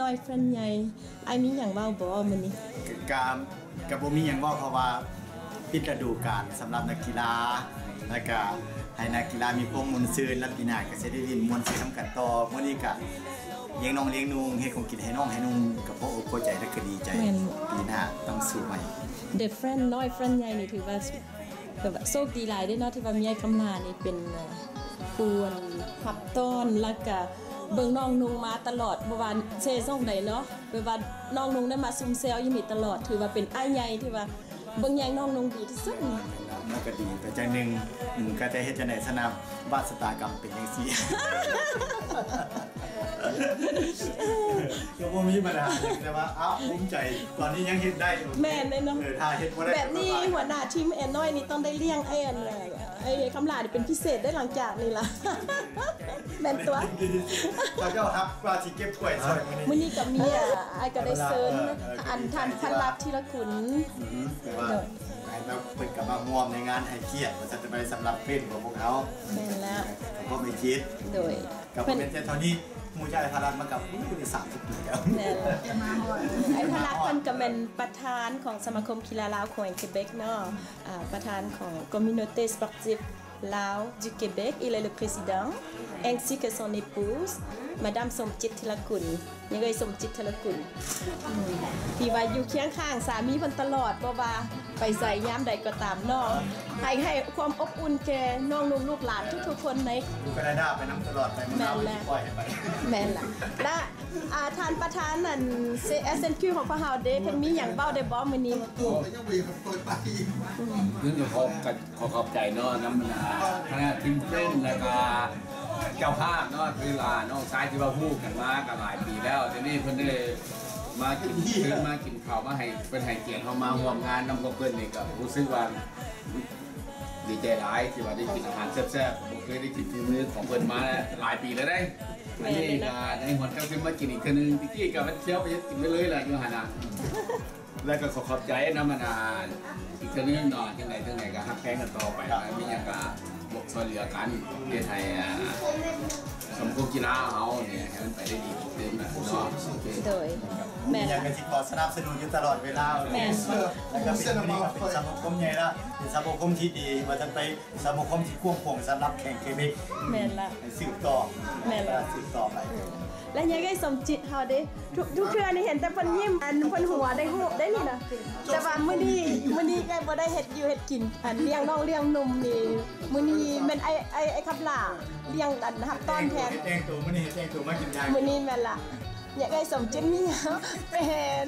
ນ້ອຍແຟນໃຫຍ່ ອ້າຍມີຫຍັງເວົ້າບໍ່ມື້ນີ້? ກະ ກະບໍ່ມີຫຍັງເວົ້າ ເພາະວ່າປິດລະດູການສຳລັບນັກກິລາ ແລ້ວກະໃຫ້ນັກກິລາມີຄວາມມ່ວນຊື່ນ ແລ້ວປີໜ້າກະຊິໄດ້ຫຼິ້ນມ່ວນຊື່ນນຳກັນຕໍ່. ມື້ນີ້ກະລ້ຽງນ້ອງລ້ຽງນຸ່ງ ເຮັດຂອງກິນໃຫ້ນ້ອງໃຫ້ນຸ່ງ ກະພໍອົກພໍໃຈ ແລ້ວກະດີໃຈ. ແມ່ນ. ປີໜ້າຕ້ອງສູ້ໃໝ່. The Friend ນ້ອຍ Friend ໃຫຍ່ນີ້ຖືວ່າ ແບບວ່າໂຊກດີຫຼາຍເດ້ເນາະ ທີ່ວ່າມີອ້າຍຄຳຫຼ້ານີ້ເປັນ ເອີ ຜູ້ຮັບຕ້ອນ ແລ້ວກະເບິ່ງນ້ອງນຸ່ງມາຕະຫຼອດ ບໍ່ວ່າເຊຊ່ອງໃດເນາະ ແບບວ່ານ້ອງນຸ່ງໄດ້ມາຊຸມແຊວຢູ່ນີ້ຕະຫຼອດ ຖືວ່າເປັນອ້າຍໃຫຍ່ທີ່ວ່າເບິ່ງແຍງນ້ອງນຸ່ງດີທີ່ສຸດ. ມັນກະດີໄປຈັ່ງໜຶ່ງ ອືມ ກະຈະເຮັດຈັ່ງໃດຊັ້ນນະ ວາດຊະຕາກຳເປັນຈັ່ງຊີ້. ກະບໍ່ມີບັນຫາຫຍັງ ແຕ່ວ່າ ອ້າວ ພູມໃຈ ຕອນນີ້ຍັງເຮັດໄດ້. ໂອເຄ ແມ່ນເດ້ເນາະ. ເອີ ຖ້າເຮັດບໍ່ໄດ້ ແບບນີ້ ກະບໍ່ເປັນໄປ. ຫົວໜ້າທີມແອນ້ອຍນີ້ຕ້ອງໄດ້ລ້ຽງອ້າຍ ອັນ ເອີ ອ້າຍຄຳຫຼ້ານີ້ເປັນພິເສດເດ້ ຫຼັງຈາກນີ້ລະ. ແມ່ນຕົວະ. ເຂົາເຈົ້າຮັບວ່າຊິເກັບຖ້ວຍຊ່ອຍມື້ນີ້. ມື້ນີ້ກະມີ ອ້າຍກະໄດ້ເຊີນ ເອີ ເອີ ອັນ ທ່ານພັນລັດ ທີລະກຸນ. ອືມ ແຕ່ວ່າ ໂດຍ ໃຫ້ມາ ເພິ່ນກະມາຮ່ວມໃນງານໃຫ້ກຽດວ່າຊັ້ນໄປ ສຳລັບເພນຂອງພວກເຮົາ. ແມ່ນແລ້ວ. ເພາະແມ່ຈິດ. ໂດຍ. ກະບໍ່ແມ່ນແຕ່ເທົ່ານີ້ ໝູ່ຈາກອ້າຍພາລັດມາກະ ໂອ້ ໄດ້ສາມສິບປີແລ້ວ. ແມ່ນ. ອ້າຍພາລັດເພິ່ນກະແມ່ນປະທານຂອງສະມາຄົມກິລາລາວແຂວງເຄເບັກເນາະ ອາ ປະທານຂອງ Communauté Sportive Lao du Québec. Il est le président, ainsi que son épouse, Madame ສົມຈິດ ທີລະກຸນ. ຍັງເອີຍສົມຈິດ ທີລະກຸນ ທີ່ວ່າຢູ່ຄຽງຂ້າງສາມີເພິ່ນຕະຫຼອດ ບໍ່ວ່າໄປໃສຍາມໃດກໍຕາມເນາະ ໃຫ້ ໃຫ້ຄວາມອົບອຸ່ນແກ່ນ້ອງນຸ່ງລູກຫຼານທຸກໆຄົນໃນ ຢູ່ການາດາໄປນຳຕະຫຼອດໄປ. ແມ່ນແລ້ວ. ແມ່ນລະ ລະ ອາ ທ່ານປະທານ ອັນ ເອສເອັນຄິວ ຂອງພວກເຮົາເດ້ ເພິ່ນມີຫຍັງເວົ້າໄດ້ບໍ່ມື້ນີ້? ໂອ້ ກະຍັງບໍ່ຢາກເປີດປາກອີກ. ອືມ ຄືກະຂໍ ກະ ຂໍຂອບໃຈເນາະ ນຳ ອາ ຄະນະທີມເພນ ແລ້ວກະເຈົ້າພາບເນາະ ຄືວ່ານ້ອງຊາຍທີ່ວ່າຮູ້ກັນມາກະຫຼາຍປີແລ້ວ ດຽວນີ້ເພິ່ນໄດ້ມາກິນ ເຊີນມາກິນເຂົ້າ ມາໃຫ້ ເພິ່ນໃຫ້ກຽດເຮົາມາຮ່ວມງານນຳພວກເພິ່ນນີ້ ກະຮູ້ສຶກວ່າດີໃຈຫຼາຍ ທີ່ວ່າໄດ້ກິນອາຫານແຊບໆ ບໍ່ເຄີຍໄດ້ກິນຝີມືຂອງເພິ່ນມາຫຼາຍປີແລ້ວເດ້. ແມ່ນເນາະ. ອັນນີ້ກະໄດ້ຮອດກັບຂຶ້ນມາກິນອີກເທື່ອໜຶ່ງ ແຕ່ກີ້ກະແມ່ນທ່ຽວໄປເຮັດກິນໄປເລີຍລະຢູ່ຫັ້ນນະ. ແລ້ວກະຂໍຂອບໃຈນຳ ອັນ ອີກເທື່ອໜຶ່ງເນາະ ຈັ່ງໃດຈັ່ງໃດກະຮັກແພງກັນຕໍ່ໄປ ມີຫຍັງກະບອກຊ່ວຍເຫຼືອກັນ ເຮັດໃຫ້ ອາ ສະມາຄົມກິລາເຮົານີ້ໃຫ້ມັນໄປໄດ້ດີຂຶ້ນເນາະ. ໂອເຄ ໂດຍ ແມ່ນ ມີຫຍັງກະຊິຂໍສະໜັບສະໜູນຢູ່ຕະຫຼອດເວລາ. ແມ່ນ ແລ້ວກະເປັນ ມື້ນີ້ກະເປັນສະມາຄົມໃຫຍ່ລະ ເປັນສະມາຄົມທີ່ດີ ວ່າຊັ້ນໄປ ສະມາຄົມທີ່ກວ້າງຂວາງສຳລັບແຂວງເຄເບັກ. ແມ່ນລະ ໃຫ້ສືບຕໍ່. ແມ່ນລະ ສືບຕໍ່ໄປ. ແລະ ຍາຍເອື້ອຍສົມຈິດເຮົາເດ້ ທຸກ ທຸກເທື່ອນີ້ເຫັນແຕ່ເພິ່ນຍິ້ມ ອັນ ເພິ່ນຫົວໄດ້ຮູບໄດ້ນີ້ນະ ແຕ່ວ່າມື້ນີ້ ມື້ນີ້ເອື້ອຍບໍ່ໄດ້ເຮັດຢູ່ເຮັດກິນ ອັນ ລ້ຽງນ້ອງລ້ຽງໜຸ່ມນີ້ ມື້ນີ້ແມ່ນອ້າຍ ອ້າຍ ອ້າຍຄຳຫຼ້າລ້ຽງ ອັນ ຮັບຕ້ອນແທນ. ແຕ່ງໂຕ ມື້ນີ້ແຕ່ງໂຕມາກິນຢາ ມື້ນີ້ແມ່ນລະ. ຢາກໃຫ້ສົມຈິດມີຫຍັງ ເປັນ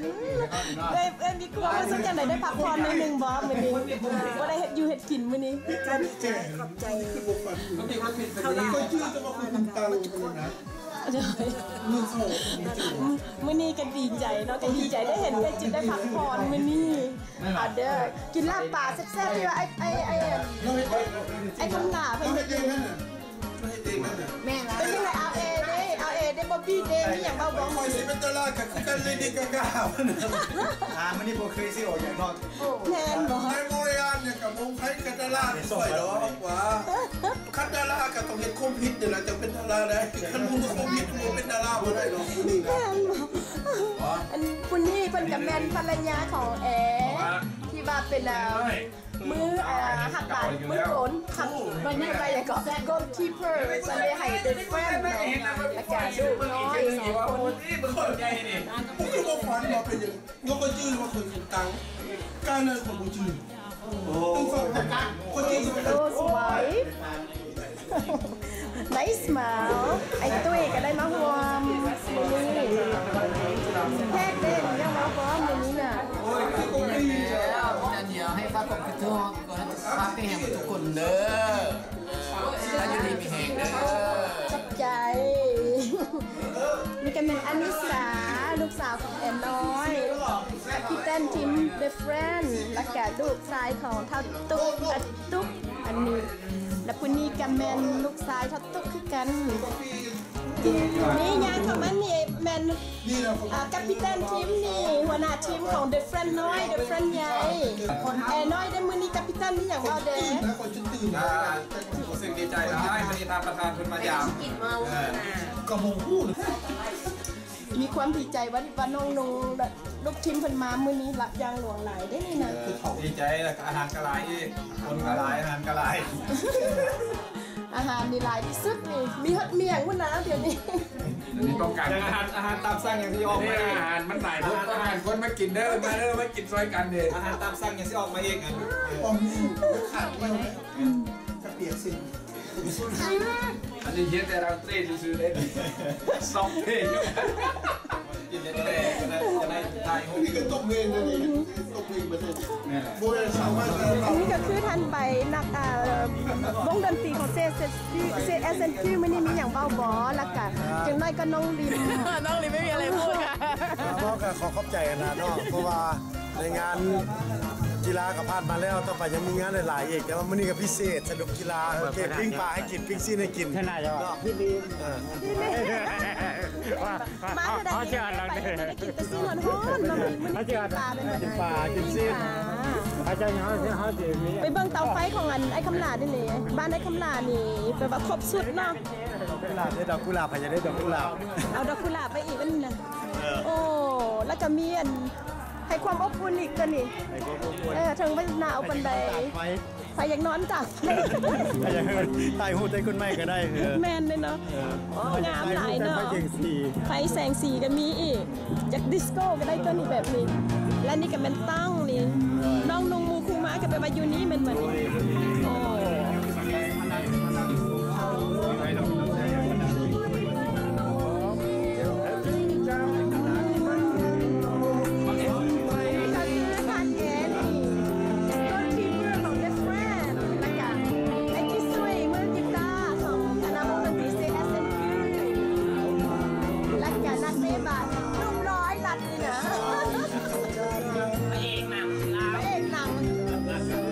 ເອື້ອຍ ເອື້ອຍມີຄວາມຮູ້ສຶກຈັ່ງໃດ ໄດ້ພັກຜ່ອນໜ້ອຍໜຶ່ງບໍ່ມື້ນີ້? ບໍ່ໄດ້ເຮັດຢູ່ເຮັດກິນມື້ນີ້. ຂອບໃຈ ຂອບໃຈ ເຂົາຫຼາຍ ຂ້ອຍຈື່ແຕ່ວ່າຄືຄຸນເຕົ່າ ມື້ນີ້ກະດີໃຈເນາະ ກະດີໃຈໄດ້ເຫັນເອື້ອຍຈິດໄດ້ພັກຜ່ອນມື້ນີ້. ເອົາເດີ ກິນລາບປາແຊບໆ ທີ່ວ່າໄອ້ ໄອ້ ໄອ້ ໄອ້ຄຳຫຼ້າເພິ່ນເຮັດຢູ່. ແມ່ນລະ ເປັນຈັ່ງໃດ ອາວເອເດ້ ອາວເອເດ້ ບອບບີ້ເດ້ ມີຫຍັງເວົ້າບໍ່? ຂ້ອຍຊິເປັນດາລາກະຄືກັນ ເລດີ້ກາກາ. ອາ ມື້ນີ້ບໍ່ເຄີຍຊິອອກຫຍັງເນາະ. ແມ່ນບໍ່? ໃນໂມເຣອານນີ້ກະບໍ່ໃຜກະດາລາຄືຂ້ອຍດອກວ່າ ຄັນດາລາກະຕ້ອງເຮັດຄວາມຜິດນີ້ລະ ຈັ່ງເປັນດາລາໄດ້ ຄັນບໍ່ມີຄວາມຜິດບໍ່ເປັນດາລາບໍ່ໄດ້ດອກ. ຜູ້ນີ້ນະ ແມ່ນບໍ່? ອັນຜູ້ນີ້ເພິ່ນກະແມ່ນພັນລະຍາຂອງແອ ທີ່ວ່າເປັນ ອາ ມື ອາ ຮັບບານ ມືໂກນ ຮັບ ບໍ່ແມ່ນວ່າຫຍັງເກາະ goalkeeper ເພິ່ນໄດ້ໃຫ້ເປັນ friend ເນາະ ແລ້ວກະລູກນ້ອຍສອງຄົນ. ບໍ່ຄືບໍ່ຝັນວ່າເປັນຫຍັງ ຍັງບໍ່ຈື່ວ່າເຄີຍເປັນຕັງ ການນັ້ນຂ້ອຍບໍ່ຈື່. ໂອ້ ໂອ້ ສວຍ Nice smile. ອ້າຍຕຸ້ຍກະໄດ້ມາຮ່ວມມື້ນີ້ ແຂກເດ້ ຍັງມາພ້ອມມື້ນີ້ນະ. ໂອ້ຍ ຄືບໍ່ມີແລ້ວ ດຽວໃຫ້ຝາກຄວາມຄິດເຖິງ ກໍຝາກໄປຫາທຸກຄົນເດີ ໃຫ້ຢູ່ດີມີແຮງເດີ. ຂອບໃຈ. ນີ້ກະແມ່ນອານິສາ ລູກສາວຂອງແອນ້ອຍ ກາປິແຕນທີມ The Friend ແລ້ວກະລູກຊາຍຂອງທ້າວຕຸກ ອາຕຸກ ອັນນີ້ ແລະຜູ້ນີ້ກະແມ່ນລູກຊາຍທ້າວຕຸກຄືກັນ. ນີ້ຍ່າງເຂົ້າມານີ້ແມ່ນ ອາ ກາປິແຕນທີມນີ້ ຫົວໜ້າທີມຂອງ The Friend ນ້ອຍ The Friend ໃຫຍ່ ແອນ້ອຍເດ້. ມື້ນີ້ກາປິແຕນມີຫຍັງເວົ້າແດ່? ຮູ້ສຶກດີໃຈຫຼາຍ ມື້ນີ້ທ່ານປະທານເພິ່ນມາຢາມ ກະບໍ່ຮູ້. ມີຄວາມດີໃຈວ່າ ວ່ານ້ອງນຸ່ງ ລູກທີມເພິ່ນມາມື້ນີ້ລະຢ່າງຫຼວງຫຼາຍເດ້ນີ້ນະ. ດີໃຈ ແລ້ວກະອາຫານກະຫຼາຍອີກ ຄົນກະຫຼາຍ ອາຫານກະຫຼາຍ ອາຫານນີ້ຫຼາຍທີ່ສຸດນີ້ ມີຮອດໝ້ຽງພຸ້ນນະດຽວນີ້. ອັນນີ້ຕ້ອງການອາຫານ ອາຫານຕາມສັ່ງຫຍັງທີ່ອອກມາ ອາຫານມັນຫຼາຍໂພດ ຕ້ອງການຄົນມາກິນເດີ ມາເດີ ມາກິນຊ່ອຍກັນເດີ. ອາຫານຕາມສັ່ງຫຍັງຊິອອກມາອີກ ອອກມີຂາດໄປ ກະປຽກຊິ ອັນນີ້ເຮັດແຕ່ລາວເຕະຊື່ໆເດ້ ຊອກເພງ ກິນແຕ່ ແຕ່ ແຕ່ ຖ່າຍຮູບ ນີ້ກະຕົບເພງນະນີ້ ຕົບເພງໄປເລີຍ ນີ້ກະຄືທ່ານໃບ ນັກ ອ່າ ວົງດົນຕີຂອງເຊເອສເອັນຄິວ ມື້ນີ້ມີຫຍັງເວົ້າບໍ່? ແລ້ວກະ ຈັ່ງໜ້ອຍກະນ້ອງລິມ ນ້ອງລິມໄມ່ມີອະໄລພູດ ເວົ້າກະຂໍຂອບໃຈຫັ້ນນະເນາະ ເພາະວ່າ ໃນງານກິລາກະຜ່ານມາແລ້ວ ຕໍ່ໄປຍັງມີງານຫຼາຍໆອີກ ແຕ່ວ່າມື້ນີ້ກະພິເສດ ສະດຸກກິລາ ໂອເຄ ປີ້ງປາໃຫ້ກິນ ປີ້ງຊີ້ນໃຫ້ກິນ ເນາະ ມາເທື່ອໃດ ໄປ ໄປ ໄປກິນແຕ່ຊີ້ນຮ້ອນໆ ເນາະ ມື້ນີ້ກິນປາ ເປັນແບບ ກິນປາ ກິນຊີ້ນ ໄປເບິ່ງເຕົາໄຟຂອງອັນ ອ້າຍຄຳຫຼ້ານີ້ເລີຍ ບ້ານອ້າຍຄຳຫຼ້ານີ້ ແບບວ່າຄົບຊຸດເນາະ ດອກກຸຫຼາບ ໃຜຢາກໄດ້ດອກກຸຫຼາບ ເອົາດອກກຸຫຼາບໄປອີກ ອັນນີ້ນະ ໂອ້ ແລ້ວກະມີອັນ ໃຫ້ຄວາມອົບອຸ່ນອີກຕົວນີ້ ໃຫ້ຄວາມອົບອຸ່ນ ເອີ ເຖິງວ່າໜາວປານໃດ ໃຜຢາກນອນຕາກໄຟ ຖ່າຍຮູບໃຫ້ຄົນໃໝ່ກະໄດ້ ເອີ ແມ່ນເດ້ເນາະ ໂອ້ ງາມຫຼາຍເນາະ ໄຟແສງສີກະມີອີກ ຢາກດິສໂກ້ກະໄດ້ຕົວນີ້ແບບນີ້ ແລະນີ້ກະແມ່ນຕັ້ງນີ້ ນ້ອງນຸ່ງໝູ່ຄູ່ມາກະແປວ່າຢູ່ນີ້ແມ່ນບໍ່ນີ້ ໂອ້. ແລະກະນັກເຕະບານ ໜຸ່ມຫຼໍ້ໄອ້ລັດນີ້ນະ ພະເອກໜັງລາວ ພະເອກໜັງ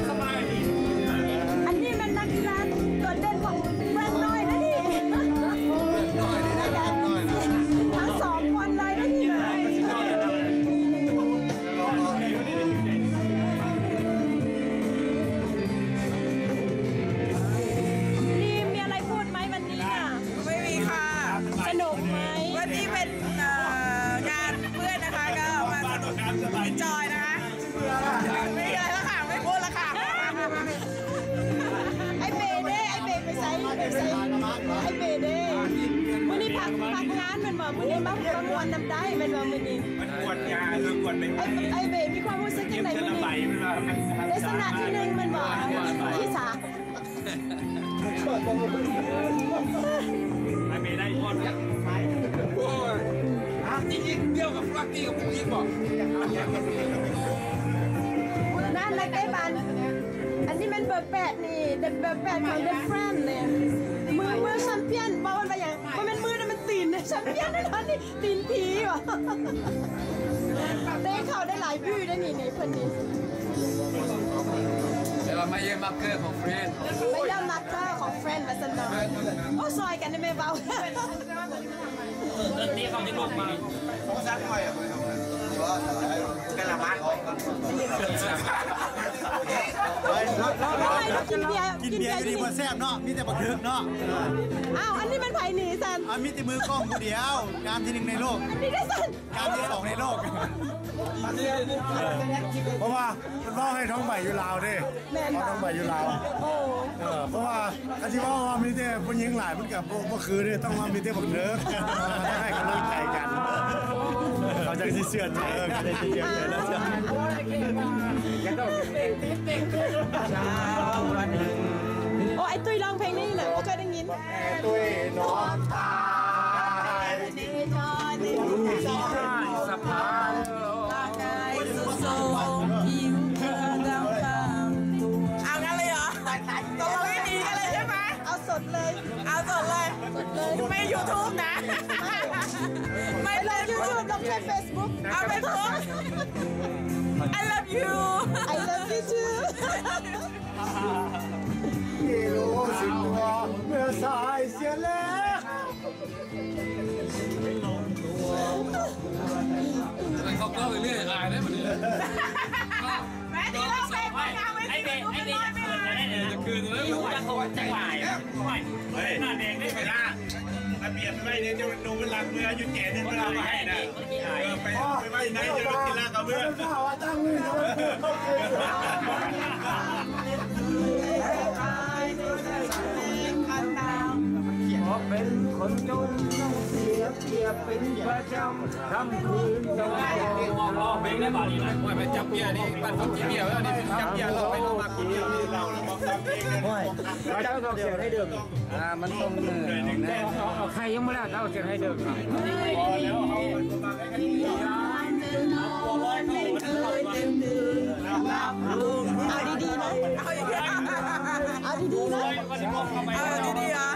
ສະບາຍດີ ອັນນີ້ແມ່ນນັກກິລາໂດດເດັ່ນຂອງແວ່ນນ້ອຍນະນີ້ ທັງສອງຄົນເລີຍນະນີ້ ລີມ ມີອະໄລພູດໄໝວັນນີ້ນະ? ໄມ່ມີຄ່ະ. ສະໜຸກໄໝ? ວັນນີ້ເປັນ ເອີ ງານເພື່ອນນະຄະ ກໍມາສະໜຸກ ເອັນຈອຍນະຄະ. ໄມ່ມີອະໄລລະຄ່ະ ໄມ່ພູດລະຄ່ະ. ອ້າຍເບເດ້ ອ້າຍເບໄປໃສ ໄປໃສ ອ້າຍເບເດ້? ມື້ນີ້ພັກ ພັກງານແມ່ນບໍ່? ມື້ນີ້ມາ ມາມ່ວນນຳໄດ້ແມ່ນບໍ່ມື້ນີ້? ມັນກວດຢາ ເອີ ກວດໄປ ອ້າຍ ອ້າຍເບມີຄວາມຮູ້ສຶກຈັ່ງໃດມື້ນີ້? ໄດ້ຊະນະທີໜຶ່ງແມ່ນບໍ່? ທີສາມ ອ້າຍເບໄດ້ຮອດແລ້ວ. ໂອ້ຍ ຫາຈິງອີກ ດຽວກັບລັກກີ້ກັບກູອີກບໍ່? ນັ້ນ ນັກເຕະບານ ອັນນີ້ແມ່ນເບີແປດນີ້ ເບີແປດຂອງ The Friend ນີ້ ມື ມືແຊມປຽນ ບໍ່ ມັນວ່າຫຍັງ? ບໍ່ແມ່ນມືນະ ມັນຕີນ ແຊມປຽນແນ່ນອນນີ້. ຕີນຜີຫວາ? ເຕະເຂົ້າໄດ້ຫຼາຍບຶ້ໄດ໋ນີ້ ນີ້ເພິ່ນນີ້. ແປວ່າ My Year Marker ຂອງ Friend. My Year Marker ຂອງ Friend ວ່າຊັ້ນເນາະ. ໂອ້ ຊ່ອຍກັນໄດ້ແມ່ເວົ້າ. ເອີ ເຕະເຂົ້າໃນລູກມາ. ແຕ່ລະບ້ານ ກິນເບຍ ກິນເບຍຢູ່ນີ້ບໍ່ແຊບເນາະ ມີແຕ່ບັກເຖິກເນາະ. ອ້າວ ອັນນີ້ແມ່ນໃຜນີ້ຊັ້ນ? ອ່າ ມີແຕ່ມືກ້ອງຜູ້ດຽວ ງາມທີໜຶ່ງໃນໂລກ. ອັນນີ້ໄດ້ຊັ້ນ ງາມທີສອງໃນໂລກ. ເອີ ເພາະວ່າເພິ່ນເວົ້າໃຫ້ທອງໃບຢູ່ລາວເດ້. ແມ່ນບໍ່? ທອງໃບຢູ່ລາວ. ໂອ້ ເອີ ເພາະວ່າຄັນຊິເວົ້າວ່າມີແຕ່ຜູ້ຍິງຫຼາຍ ມັນກະບໍ່ ບໍ່ຄືເດ້ ຕ້ອງວ່າມີແຕ່ບັກເຖິກ ໃຫ້ກຳລັງໃຈກັນ. ເຂົາຈັ່ງຊິເຊື່ອໃຈ ເອີ ເຂົາຈັ່ງຊິເຊື່ອໃຈແລ້ວ. ໂອ້ ອ້າຍຕຸ້ຍຮ້ອງເພງນີ້ນະ ບໍ່ເຄີຍໄດ້ຍິນ. ຕຸ້ຍນອນຕາຍ ສະພາບ ເອົາກັນເລີຍເຫລອ? ຕົກລົງໃຫ້ດີກັນເລີຍໃຊ່ໄໝ? ເອົາສົດເລີຍ ເອົາສົດເລີຍ ສົດເລີຍ. ໄປ YouTube ນະ ໄປລົງ YouTube ລົງໃນ Facebook. ເອົາໄປໂພສ I love you. I love you too. ເມື່ອສາຍເສຍແລ້ວ ເຂົາກໍເລື້ອຍອາຍໄດ້ບັດນີ້. ແມ່ນຊິຮ້ອງເພງໄປຫາເວທີ ໄອ້ເບ ໄອ້ເບ ຄືນໄດ້ເດີ ຄືນໄດ້ເດີ ຮູ້ຈັກເຂົາຈັກຫຼາຍ. ເຮີ້ຍ ໜ້າແດງໄດ້ເວລາ ໄປ ປຽນໄວ້ເດ້ ເຈົ້າໜູໄປລັກເມືອຢູ່ແຈນນັ້ນ ເພິ່ນເອົາມາໃຫ້ນະ. ເອີ ໄປ ໄປໄວ້ໃນ ເຈົ້າກິນລາກະເມືອ. ຂໍເປັນຄົນຈົນຕ້ອງເສຍປຽບເປັນປະຈຳ ຄ່ຳຄືນຕ້ອງ ຮ້ອງເພງໄດ້ບາດນີ້ນະ. ໂອ້ຍ ໄປຈັບເບຍນີ້ ປັ້ນຄົນກິນເບຍແລ້ວນີ້ ຈັບເບຍແລ້ວ ໄປລອງມາກິນເບຍນີ້ ເຫຼົ້າແລ້ວມາຟັງເພງ. ໂອ້ຍ ເຂົາເຈົ້າຕ້ອງສຽງໃຫ້ເດີມ. ອ່າ ມັນຕ້ອງເນີ ເອົາແນ່ ເອົາ ເອົາໄຂ່ຍັງບໍ່ແລ້ວ ເອົາສຽງໃຫ້ເດີມ. ເອົາດີໆນະ ເອົາດີໆນະ ເອົາດີໆນະ ເອົາດີໆນະ.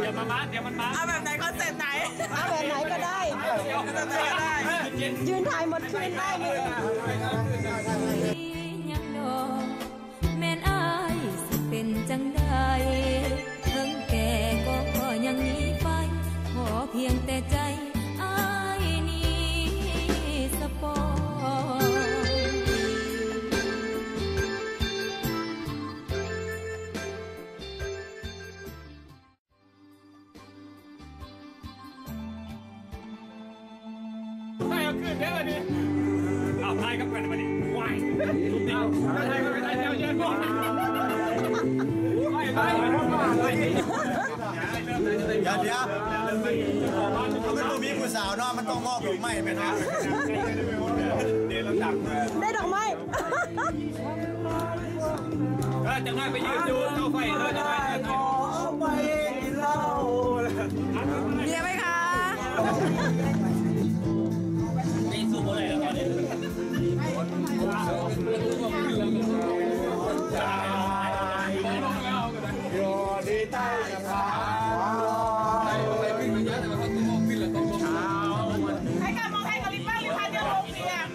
ດຽວມາ ດຽວມັນມາ ເອົາແບບໃດ ຄອນເຊັບໃດ ເອົາແບບໃດກໍໄດ້ ແບບໃດກໍໄດ້ ຢືນຖ່າຍໝົດຄືນໄດ້ມື້ນີ້. ຍັງດອກ ແມ່ນອ້າຍຊິເປັນຈັ່ງໃດ ເຖິງແກ່ກໍຍັງມີໄຟ ຂໍພຽງແຕ່ໃຈອ້າຍນີ້ສະປອງ. ໄປເອົາຄືນເດີບັດນີ້ ເອົາຖ່າຍກັບກັນບັດນີ້. ວ້າຍ ເອົາຖ່າຍກັບກັນ ຖ່າຍແຖວເດີນບໍ່ ໄປ ໄປ ໄປ. ດຽວ ດຽວ ມັນບໍ່ມີຜູ້ສາວເນາະ ມັນຕ້ອງມອບດອກໄມ້ແມ່ນຫາ ໄດ້ດອກໄມ້. ເອີ ຈັກໜ້ອຍໄປຢືນຢູ່ເຕົາໄຟເດີ ຈັກໜ້ອຍ ເບຍໄປຄ່ະ. ໃຫ້ກັບມອງໃຫ້ກັບລິບບ້ານ ລິບພັນ ເດີ ໂຮງຮຽນ.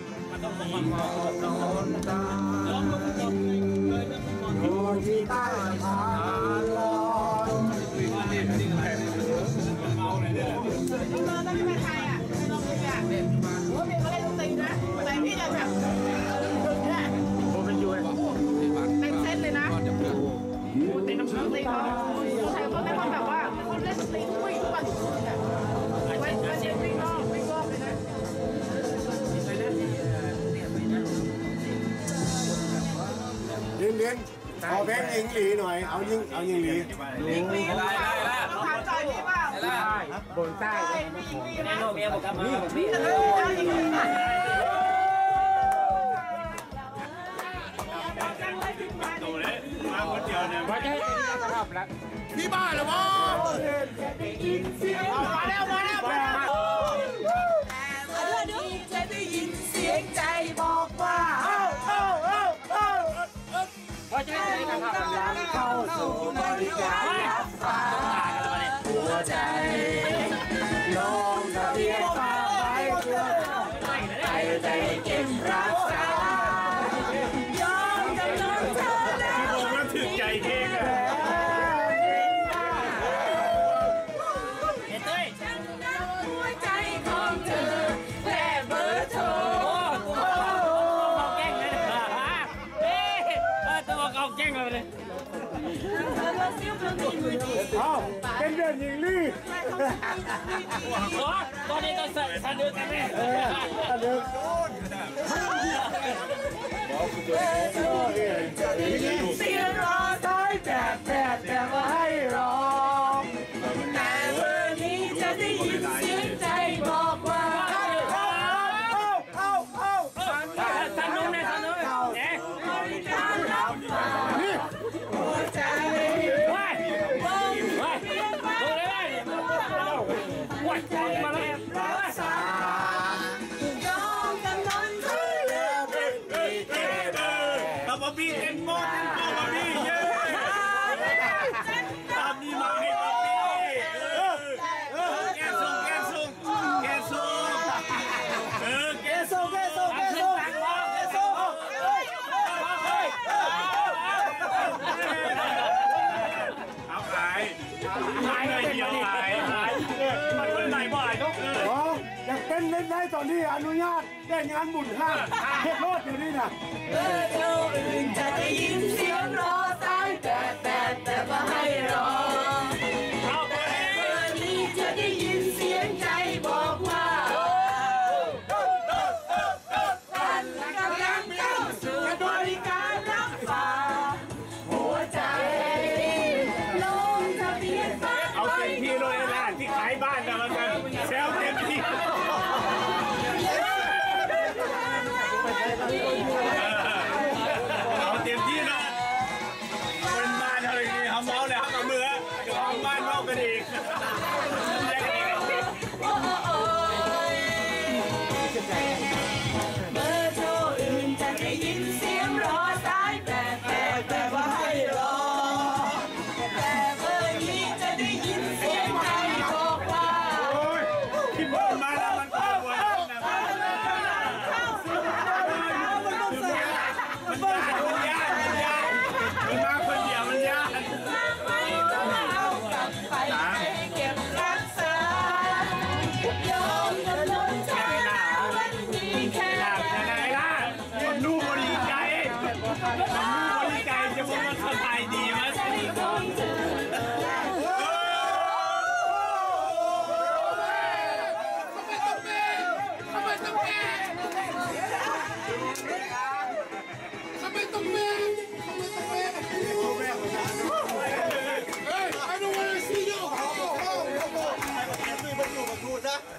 ຫຼິ້ນໆ ຂໍເພງຍິງຫຼີໜ້ອຍ ເອົາຍິງ ເອົາຍິງຫຼີ. ຍິງຫຼີ ບນໃຕ້ ມາຄົນດຽວນະ ບໍ່ໃຊ່ ມີບ້າແລ້ວບໍ່? ມາແລ້ວ ມາແລ້ວ ມາແລ້ວ. ຈະໄດ້ຍິນສຽງໃຈບອກວ່າ ເອີ ເອີ ເອີ ເອີ ເອີ. ຂໍເຊີນເຂົ້າສູ່ບໍລິການຮັບຝາກຫົວໃຈ ລົງທະບຽນຝາກໄວ້ເພື່ອໃຫ້ໄດ້ເກັບຮັກສາ ຍອມຈຳນົນເທື່ອແລ້ວ ຖືກໃຈເພງ ເອີຍ ເອີຍ ຕົວເຂົາເກັ່ງເລີຍ. ເອົ້າ ເປັນເດືອນຍິງລີ. ໂອ້ ຕອນນີ້ຕ້ອງສະ ສະເໜີກັນແນ່. ເອີ ສະເໜີ. ໄດ້ຍິນສຽງຮ້ອງສາຍແປດແປດ ແຕ່ບໍ່ໃຫ້ຮ້ອງ ແຕ່ມື້ນີ້ຈະໄດ້ຍິນສຽງໃຈບອກວ່າ ເອົ້າ ເອົ້າ ເອົ້າ ເອົ້າ ເອົ້າ ສະໜຸກແນ່ ສະໜຸກແນ່. ບາບບີ້ ເຕັ້ນໝົດ ເຕັ້ນໝົດ ບາບບີ້ ເຢ້. ຕາມນີ້ມາໃຫ້ບາບບີ້ ເອີ ເອີ ແກະສົ່ງ ແກະສົ່ງ ແກະສົ່ງ ເອີ ແກະສົ່ງ ແກະສົ່ງ ແກະສົ່ງ ເອີ ເອີ ເອີ ເອີ ເອົາ ອາຍ ອາຍ ເອີ ມັນເປັນໄດ້ບໍ່ ອາຍ ເອີ ອໍ ຢາກເຕັ້ນ ເຕັ້ນໄດ້ ຕອນນີ້ອະນຸຍາດ ແຕ່ງງານບຸນຫ້າມ ເຮັດໂລດດຽວນີ້ນະ. ເບີໂທອື່ນຈະໄດ້ຍິນສຽງລໍສາຍແປດແປດ ແຕ່ບໍ່ໃຫ້ຮ້ອງ ແຕ່ເບີນີ້ ສະບາຍດີມາກ.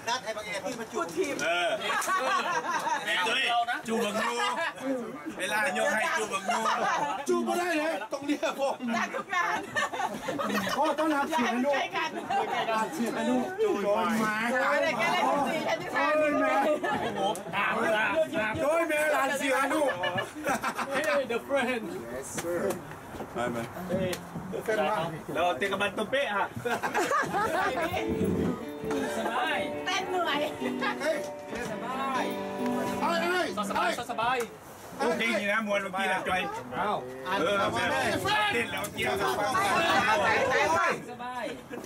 ນັດໃຫ້ບັກແອດ ເອີ ແອດ ຈູບບັກນູ ເວລາຍົກໃຫ້ຈູບບັກນູ ຈູບບໍ່ໄດ້ເລີຍ ຕ້ອງເລຍ ພ້ອມ ຕັກທຸກການ ຂໍຕ້ອນຮັບເສຍນຸ ໃກ້ກັນ ເສຍນຸ ໂດຍມາ ໂດຍແມ່ ໂດຍແມ່ຫຼານເສຍນຸ Hey the friend. Yes sir. ໄປມາ ເຮົຍ ເປັນຫຍັງ ລາວເຕະກັບບັນຕົວເປະຮະ ສະບາຍ ເຕັ້ນເມື່ອຍ ເຮີ້ຍ ສະບາຍ ເຮີ້ຍ ສະບາຍ ສະບາຍ ສະບາຍ ໂອ້ ເພງນີ້ນະ ມ່ວນເມື່ອກີ້ນະ ຈອຍ ອ້າວ ເອີ ເຕັ້ນແລ້ວ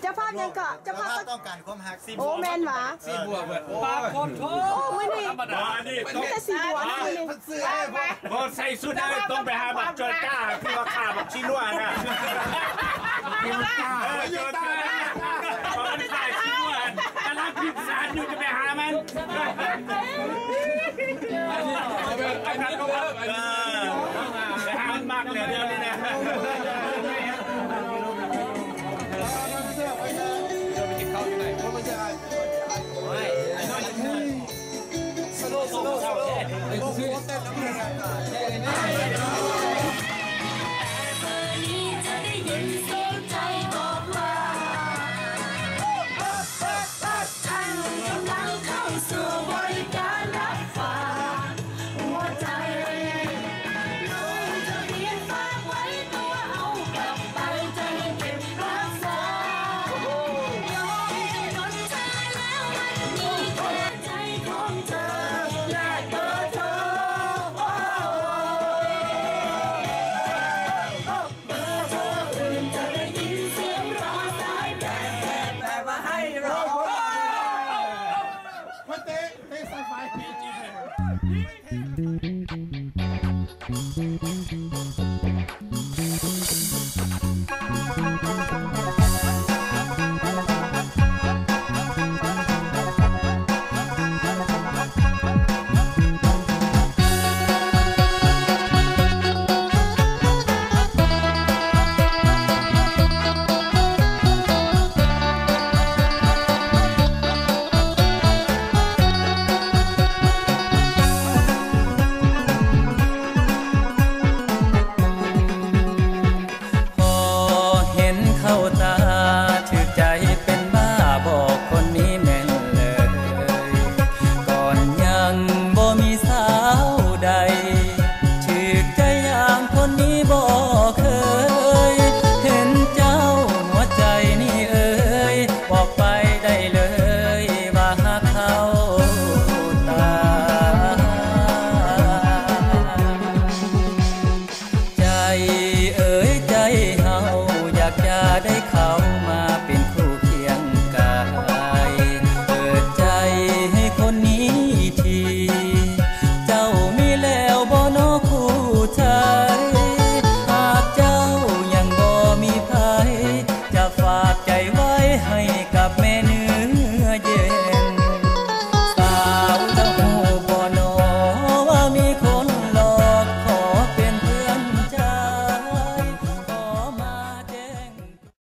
ເຈົ້າພາບຫຍັງເກາະ ເຈົ້າພາບ ເຈົ້າພາບຕ້ອງການຄວາມຮັກ ໂອ້ ແມ່ນຫວາ ສີ່ບວກເບິດ ປາກຂອໂທດ ໂອ້ ມື້ນີ້ ບໍ່ ອັນນີ້ ມີແຕ່ສີ່ບວກມື້ນີ້ ບໍ່ໃສ່ຊຸດນັ້ນ ຕ້ອງໄປຫາບັກຈອນກ້າ ທີ່ວ່າຂ້າບັກຊີນົວນະ ເອີ ຈອນກ້າ ມັນຂາຍຊີນົວນະ ກຳລັງຂຶ້ນສານຢູ່ ຈະໄປຫາມັນ ເອີ ໄປຫາມັນມັກແລ້ວດຽວນີ້ນະ. ສະໂລ ສະໂລ ສະໂລ ເບິ່ງໂຄເຕັ້ນນຳເພິ່ນ ມາເຕະ ເຕະສາຍໄຟ.